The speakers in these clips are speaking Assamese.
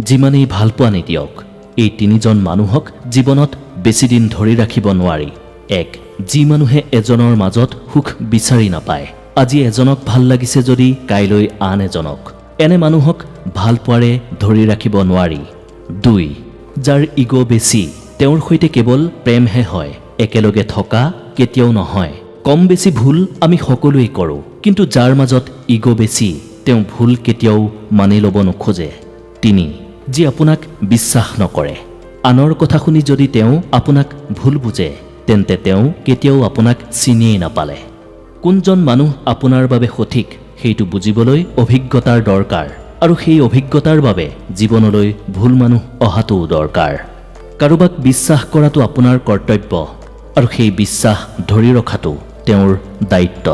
যিমানেই ভালপোৱা নিদিয়ক, এই তিনিজন মানুহক জীৱনত বেছিদিন ধৰি ৰাখিব নোৱাৰি। এক, যি মানুহে এজনৰ মাজত সুখ বিচাৰি নাপায়। আজি এজনক ভাল লাগিছে যদি কাইলৈ আন এজনক, এনে মানুহক ভালপোৱাৰে ধৰি ৰাখিব নোৱাৰি। দুই, যাৰ ইগ' বেছি, তেওঁৰ সৈতে কেৱল প্ৰেমহে হয়, একেলগে থকা কেতিয়াও নহয়। কম বেছি ভুল আমি সকলোৱেই কৰোঁ, কিন্তু যাৰ মাজত ইগ' বেছি তেওঁ ভুল কেতিয়াও মানি ল'ব নোখোজে। তিনি, যি আপোনাক বিশ্বাস নকৰে। আনৰ কথা শুনি যদি তেওঁ আপোনাক ভুল বুজে, তেন্তে তেওঁ কেতিয়াও আপোনাক চিনিয়েই নাপালে। কোনজন মানুহ আপোনাৰ বাবে সঠিক সেইটো বুজিবলৈ অভিজ্ঞতাৰ দৰকাৰ, আৰু সেই অভিজ্ঞতাৰ বাবে জীৱনলৈ ভুল মানুহ অহাটোও দৰকাৰ। কাৰোবাক বিশ্বাস কৰাটো আপোনাৰ কৰ্তব্য, আৰু সেই বিশ্বাস ধৰি ৰখাটো তেওঁৰ দায়িত্ব।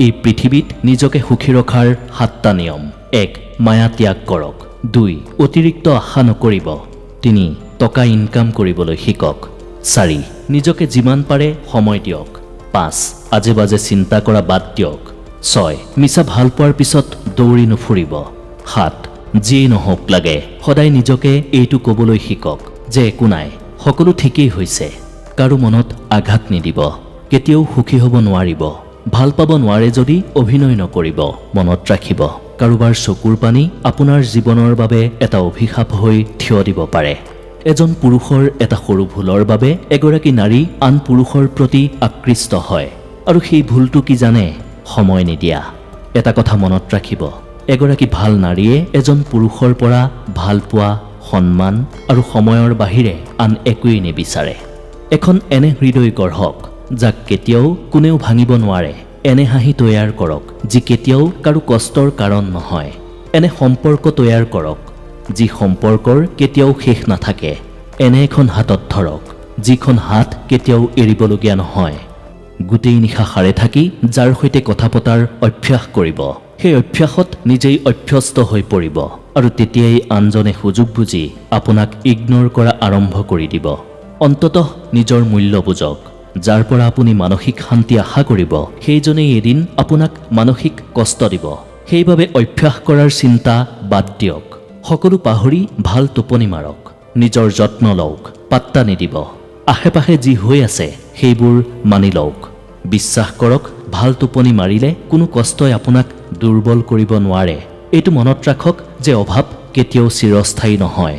এই পৃথিৱীত নিজকে সুখী ৰখাৰ 7টা নিয়ম। এক, মায়া ত্যাগ কৰক। দুই, অতিৰিক্ত আশা নকৰিব। তিনি, টকা ইনকাম কৰিবলৈ শিকক। চাৰি, নিজকে যিমান পাৰে সময় দিয়ক। পাঁচ, আজে বাজে চিন্তা কৰা বাদ দিয়ক। ছয়, মিছা ভাল পোৱাৰ পিছত দৌৰি নুফুৰিব। সাত, যিয়েই নহওক লাগে সদায় নিজকে এইটো ক'বলৈ শিকক যে একো নাই, সকলো ঠিকেই হৈছে। কাৰো মনত আঘাত নিদিব। কেতিয়াও সুখী হ'ব নোৱাৰিব। ভাল পাব নোৱাৰে যদি অভিনয় নকৰিব। মনত ৰাখিব, কাৰোবাৰ চকুৰ পানী আপোনাৰ জীৱনৰ বাবে এটা অভিশাপ হৈ থিয় দিব পাৰে। এজন পুৰুষৰ এটা সৰু ভুলৰ বাবে এগৰাকী নাৰী আন পুৰুষৰ প্ৰতি আকৃষ্ট হয়, আৰু সেই ভুলটো কি জানে? সময় নিদিয়া। এটা কথা মনত ৰাখিব, এগৰাকী ভাল নাৰীয়ে এজন পুৰুষৰ পৰা ভালপোৱা, সন্মান আৰু সময়ৰ বাহিৰে আন একোৱেই নিবিচাৰে। এখন এনে হৃদয় গঢ়ক যাক কেতিয়াও কোনেও ভাঙিব নোৱাৰে। এনে হাঁহি তৈয়াৰ কৰক যি কেতিয়াও কাৰো কষ্টৰ কাৰণ নহয়। এনে সম্পৰ্ক তৈয়াৰ কৰক যি সম্পৰ্কৰ কেতিয়াও শেষ নাথাকে। এনে এখন হাতত ধৰক যিখন হাত কেতিয়াও এৰিবলগীয়া নহয়। গোটেই নিশা সাৰে থাকি যাৰ সৈতে কথা পতাৰ অভ্যাস কৰিব, সেই অভ্যাসত নিজেই অভ্যস্ত হৈ পৰিব, আৰু তেতিয়াই আনজনে সুযোগ বুজি আপোনাক ইগন'ৰ কৰা আৰম্ভ কৰি দিব। অন্ততঃ নিজৰ মূল্য বুজক। যাৰ পৰা আপুনি মানসিক শান্তি আশা কৰিব, সেইজনেই এদিন আপোনাক মানসিক কষ্ট দিব। সেইবাবে অভ্যাস কৰাৰ চিন্তা বাদ দিয়ক। সকলো পাহৰি ভাল টোপনি মাৰক। নিজৰ যত্ন লওক, পাত্তা নিদিব। আশে পাশে যি হৈ আছে সেইবোৰ মানি লওক। বিশ্বাস কৰক, ভাল টোপনি মাৰিলে কোনো কষ্টই আপোনাক দুৰ্বল কৰিব নোৱাৰে। এইটো মনত ৰাখক যে অভাৱ কেতিয়াও চিৰস্থায়ী নহয়।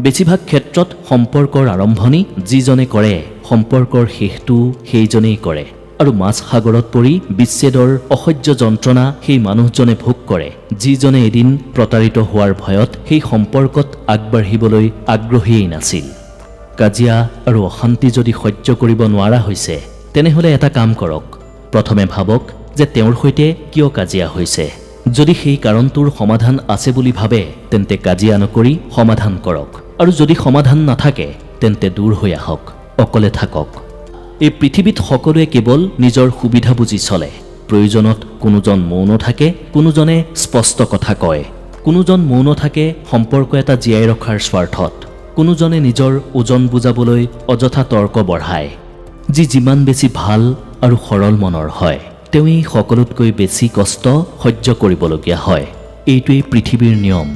বেছিভাগ ক্ষেত্ৰত সম্পৰ্কৰ আৰম্ভণি যিজনে কৰে, সম্পৰ্কৰ শেষটোও সেইজনেই কৰে, আৰু মাজ সাগৰত পৰি বিচ্ছেদৰ অসহ্য যন্ত্ৰণা সেই মানুহজনে ভোগ কৰে যিজনে এদিন প্ৰতাৰিত হোৱাৰ ভয়ত সেই সম্পৰ্কত আগবাঢ়িবলৈ আগ্ৰহীয়েই নাছিল। কাজিয়া আৰু অশান্তি যদি সহ্য কৰিব নোৱাৰা হৈছে, তেনেহ'লে এটা কাম কৰক। প্ৰথমে ভাবক যে তেওঁৰ সৈতে কিয় কাজিয়া হৈছে। যদি সেই কাৰণটোৰ সমাধান আছে বুলি ভাবে, তেন্তে কাজিয়া নকৰি সমাধান কৰক, আৰু যদি সমাধান নাথাকে তেন্তে দূৰ হৈ আহক, অকলে থাকক। এই পৃথিৱীত সকলোৱে কেৱল নিজৰ সুবিধা বুজি চলে। প্ৰয়োজনত কোনোজন মৌন থাকে, কোনোজনে স্পষ্ট কথা কয়। কোনোজন মৌন থাকে সম্পৰ্ক এটা জীয়াই ৰখাৰ স্বাৰ্থত, কোনোজনে নিজৰ ওজন বুজাবলৈ অযথা তৰ্ক বঢ়ায়। যি যিমান বেছি ভাল আৰু সৰল মনৰ হয়, তেওঁৱেই সকলোতকৈ বেছি কষ্ট সহ্য কৰিবলগীয়া হয়। এইটোৱেই পৃথিৱীৰ নিয়ম।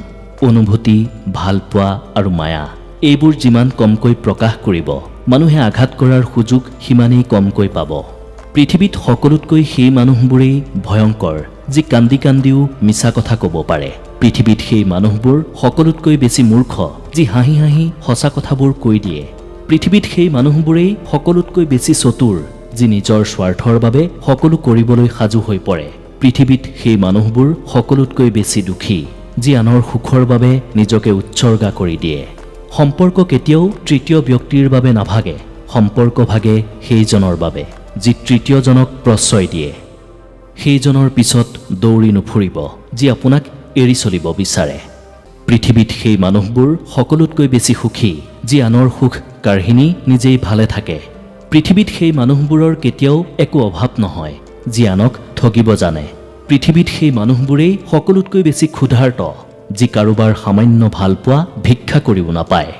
অনুভূতি, ভালপোৱা আৰু মায়া, এইবোৰ যিমান কমকৈ প্ৰকাশ কৰিব, মানুহে আঘাত কৰাৰ সুযোগ সিমানেই কমকৈ পাব। পৃথিৱীত সকলোতকৈ সেই মানুহবোৰেই ভয়ংকৰ যি কান্দি কান্দিও মিছা কথা ক'ব পাৰে। পৃথিৱীত সেই মানুহবোৰ সকলোতকৈ বেছি মূৰ্খ যি হাঁহি হাঁহি সঁচা কথাবোৰ কৈ দিয়ে। পৃথিৱীত সেই মানুহবোৰেই সকলোতকৈ বেছি চতুৰ যি নিজৰ স্বাৰ্থৰ বাবে সকলো কৰিবলৈ সাজু হৈ পৰে। পৃথিৱীত সেই মানুহবোৰ সকলোতকৈ বেছি দুখী যি আনৰ সুখৰ বাবে নিজকে উৎসৰ্গা কৰি দিয়ে। সম্পৰ্ক কেতিয়াও তৃতীয় ব্যক্তিৰ বাবে নাভাগে, সম্পৰ্ক ভাগে সেইজনৰ বাবে যি তৃতীয়জনক প্ৰশ্ৰয় দিয়ে। সেইজনৰ পিছত দৌৰি নুফুৰিব যি আপোনাক এৰি চলিব বিচাৰে। পৃথিৱীত সেই মানুহবোৰ সকলোতকৈ বেছি সুখী যি আনৰ সুখ কাঢ়ি নি নিজেই ভালে থাকে। পৃথিৱীত সেই মানুহবোৰৰ কেতিয়াও একো অভাৱ নহয় যি আনক ঠগিব জানে। পৃথিৱীত সেই মানুহবোৰেই সকলোতকৈ বেছি ক্ষুধাৰ্ত যি কাৰোবাৰ সামান্য ভালপোৱা ভিক্ষা কৰিও নাপায়।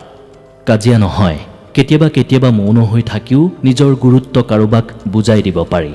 কাজিয়া নহয়, কেতিয়াবা কেতিয়াবা মৌন হৈ থাকিও নিজৰ গুৰুত্ব কাৰোবাক বুজাই দিব পাৰি।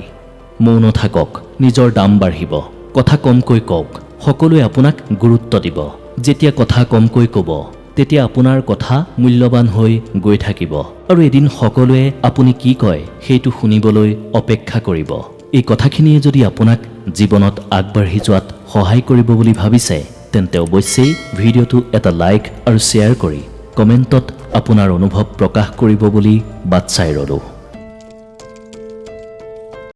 মৌন থাকক, নিজৰ দাম বাঢ়িব। কথা কমকৈ কওক, সকলোৱে আপোনাক গুৰুত্ব দিব। যেতিয়া কথা কমকৈ ক'ব, তেতিয়া আপোনাৰ কথা মূল্যৱান হৈ গৈ থাকিব আৰু এদিন সকলোৱে আপুনি কি কয় সেইটো শুনিবলৈ অপেক্ষা কৰিব। এই কথাখিনিয়ে যদি আপোনাক জীৱনত আগবাঢ়ি যোৱাত সহায় কৰিব বুলি ভাবিছে, তেন্তে অৱশ্যেই ভিডিঅ'টো এটা লাইক আৰু শ্বেয়াৰ কৰি কমেণ্টত আপোনাৰ অনুভৱ প্ৰকাশ কৰিব বুলি বাট চাই ৰ'লোঁ।